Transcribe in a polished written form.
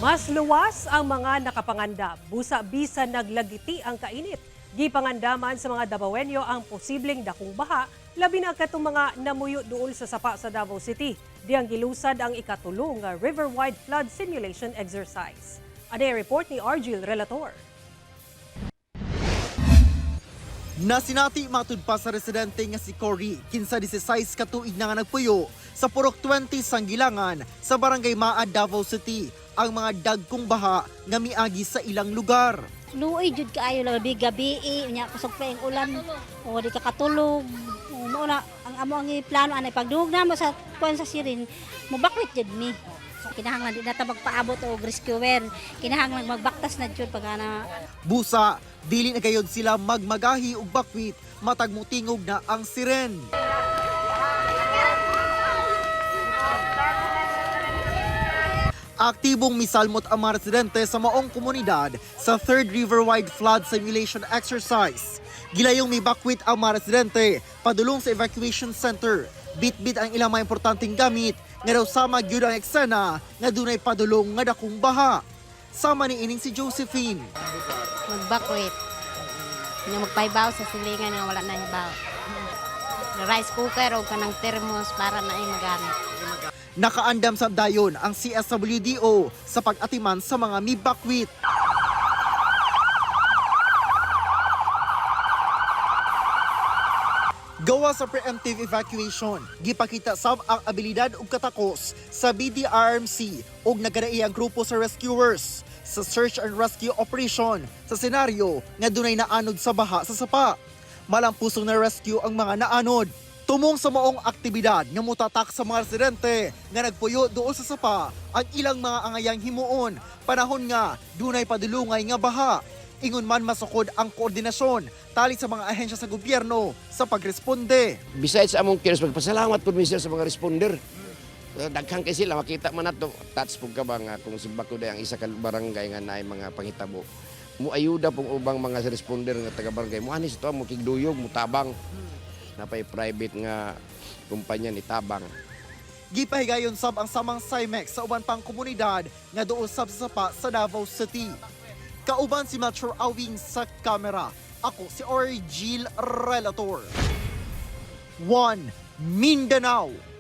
Mas luwas ang mga nakapangandam. Busa bisa naglagiti ang kainit. Gipangandaman sa mga Dabawenyo ang posibleng dakong baha, labi na katong mga namuyo duol sa sapa sa Davao City. Diyang gilusad ang ikatulo nga Riverwide Flood Simulation Exercise. Ane report ni Argil Relator. Nasinati matud pa sa residente nga si Cory, kinsa 16 ka tuig na nga nagpuyo sa Purok 20 Sanggilangan sa Barangay Maa, Davao City, ang mga dagkong baha nga miagi sa ilang lugar. Luoy jud kaayo, labi gabi, unya kusog pa ang ulan o di ka katulog. O, mao na ang amo ang plano anay pagdugog namo sa kuan sa sirin, mobakwit jud mi. So, kinahanglan di na ta magpaabot og rescuer, kinahanglan magbaktas na jud pag ana. Busa, dili na gayod sila magmagahi og bakwit matag motingog na ang siren. Aktibong misalmot ang mga residente sa maong komunidad sa Third Riverwide Flood Simulation Exercise. Gilayong mibakwit ang mga residente padulong sa evacuation center. Bitbit ang ilang mga importanteng gamit nga daw sama gyud ang eksena nga dunay padulong nga dakong baha. Sama ni ining si Josephine. Magbakwit. Nga magpaibaw sa silingan nga wala na hibaw. Rice cooker o kanang thermos para na ay magamit. Nakaandam sa dayon ang CSWDO sa pag-atiman sa mga mibakwit. Gawa sa preemptive evacuation, gipakita sab ang abilidad ug katakos sa BDRMC ug nagkadai ang grupo sa rescuers sa search and rescue operation sa senaryo nga dunay naanod sa baha sa sapa. Malampusong na rescue ang mga naanod. Tumong sa maong aktibidad nga mutatak sa mga residente nga nagpuyo dool sa sapa ang ilang mga angayang himuon panahon nga dunay padulungay nga baha. Ingon man masukod ang koordinasyon tali sa mga ahensya sa gobyerno sa pagresponde. Besides among cares, magpasalamat po mi sir sa mga responder. Daghan kay sila makita man nato, touch pug ka ba nga kung simbako day ang isa ka barangay nga naay mga panghitabo. Mo ayuda pong ubang mga responder nga taga barangay mo ani sa to mo kigduyog mo tabang. Napay private nga kumpanya ni tabang. Gipahigayon sab ang samang Simex sa uban pang komunidad nga duol sab sa sapa sa Davao City. Kauban si Melchor Awing sa kamera. Ako si Orgil Relator. 1 Mindanao.